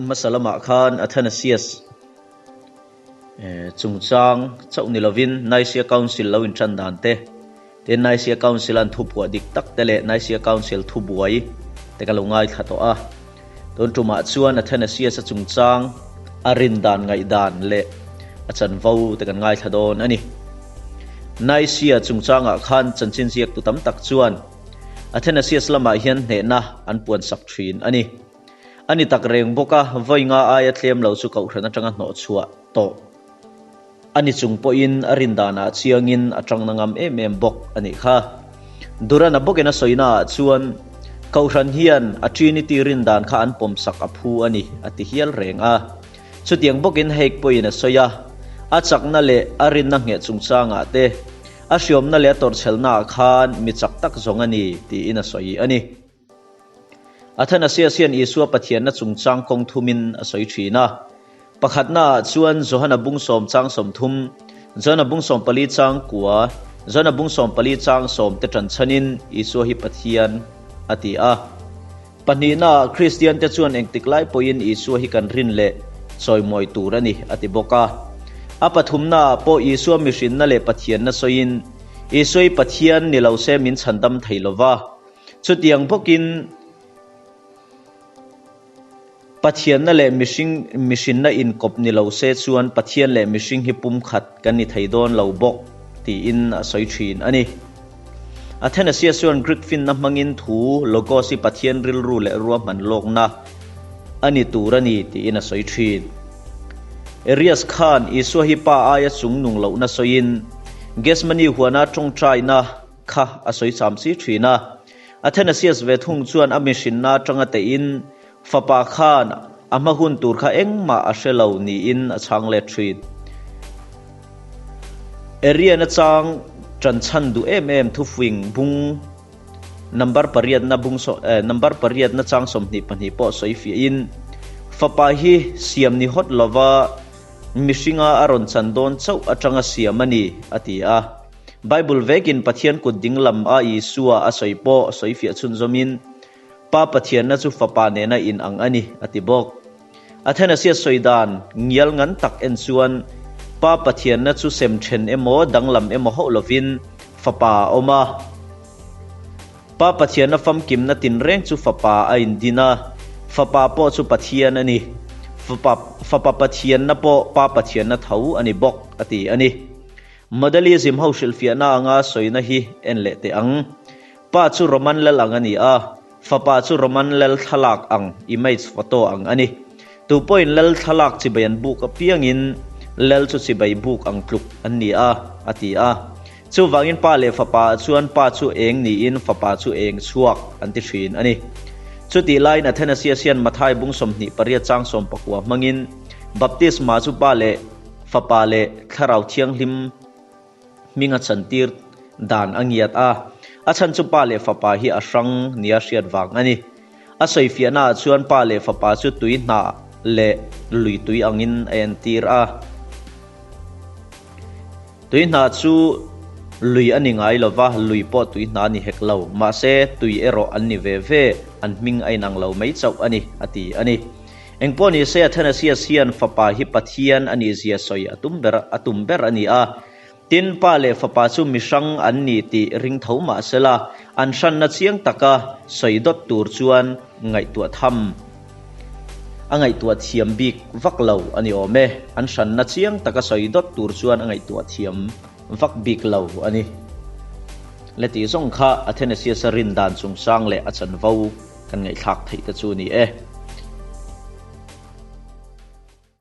Hun hmasa lamah khan Athanasius chungchang chauh ni lovin Nicaea Council lo intan dan te, tin Nicaea Council an thuphuah dik tak te leh Nicaea Council thubuai te ka lo ngaithla tawh a. Tun tumah chuan Athanasius-a chungchang a rin dan ngaihdan leh a chanvo te kan ngaithla dawn a ni. Nicaea chungchangah khan chanchin ziaktu tam tak chuan Athanasius lamah hian hnehna an puansak thin a ni. A ni tak reng bawk a, vawi nga aia tlem lo chu kohhran atanga hnawhchhuah tawh a ni chung pawhin a rin danah chiangin a tangna ngam em em bawk a nih kha. Durana bawkin a sawinaah chuan kohhran hian a Trinity rin dan kha an pawmsak a phu a ni a ti hial reng a. Chutiang bawkin Haig pawhin a sawi a, a chakna leh a rinna ngheh chungchangah te, a hriawmna leh a tawrhchhelnaah khan mi chak tak zawng a ni tiin a sawi a ni. Athanasius hian Isua Pathianna chungchang kawng thumin a sawi thin a. Pakhatnaah chuan Johana bung sawm chang 30, Johana bung 14 chang kua, Johana bung 14 chang sawm te tan chhanin Isua hi Pathian a ti a. Pahnihnaah Kristiante chuan engtik lai pawhin Isua hi kan rin leh chawimawi tur a ni a ti bawk a. A pathumnaah pawh Isua mihrinna leh Pathianna sawiin Isua hi Pathian ni lo se min chhandam thei lova, Chutiang bawkin Pathianna leh mihring mihrinna inkawp ni lo se chuan Pathian leh mihring hi pumkhat kan ni thei dawn lo bawk tiin a sawi thin a ni. Athanasius chuan Greek finna hmangin thu Logos hi Pathian rilru leh ruahman lawkna a ni tur a ni tiin a sawi thin. Arius khan Isua hi Pa aia chungnung lohna sawiin Gethsemane huana tawngtaina kha a sawi cham si thin a. Athanasius ve thung chuan a mihrinna atanga tein fapa khan a hma hun tur kha engmah a hre lo niin a chhang let thin. Arian a chang tan chhan duh em em thufuing bung number pariatna bung number pariatna chang 22 pawh sawi fiahin fapa hi siam ni hawt lova mihringa a rawn chan dawn chauh atanga siam a ni a ti a. Bible vekin Pathian kut ding lam a Isua a sawi pawh sawi fiah chhunzawmin, Pa Pathianna chu Fapa nena in ang a ni, a ti bawk. Athanasius sawi dan ngial ngan tak en chuan, Pa Pathianna chu sem then emaw danglam emaw hauh lovin Fapa a awm a. Pa Pathianna famkimna tinreng chu Fapa a indin a, Fapa pawh chu Pathian a ni. Fapa Fapa Pathianna pawh Pa Pathianna tho a ni bawk, a ti a ni. Modalism ho hrilhfiahna anga sawina hi en leh teh ang. Pa chu Roman lal ang a ni a, fapa chu Roman lal thlalak ang, image, photo, ang a ni. Tu pawhin lal thlalak chibai an buk apiangin lal chu chibai buk ang tluk an ni a, a ti a. Chuvangin pa leh fapa ah chuan pa chu eng niin fapa chu eng chhuak an ti thin a ni. Chutih laiin Athanasius hian Mathai bung 28 chang 19 hmangin Baptisma chu pa leh Fapa leh Thlarau Thianghlim hminga chantir dan a ngiat a, a chhan chu Pa leh Fapa hi a hrang nia hriat vang a ni. A sawifiahnaah chuan Pa leh Fapa chu tui hnah leh lui tui angin a entir a. Tui hnah chu lui a ni ngai lo va, lui pawh tui hnah a ni hek lo. Mahse, tui erawh an ni ve ve, an hming a inang lo mai chauh a ni, a ti a ni. Engpawh ni se Athanasius hian fapa hi Pathian a nihzia sawi a tum ber a tum ber a ni a. Tin, pa leh fapa chu mihrang an ni tih ring tho mah sela, an hranna chiang taka sawi dawt tur chuan ngaihtuah tham a ngaihtuah thiam bik vak lo a ni awm e. An hranna chiang taka sawi dawt tur chuan a ngaihtuah thiam vak bik lo a ni. Le tih zawng kha Athanasius-a rin dan chungchang leh a chanvo kan ngaihthlak theih te chu a ni e.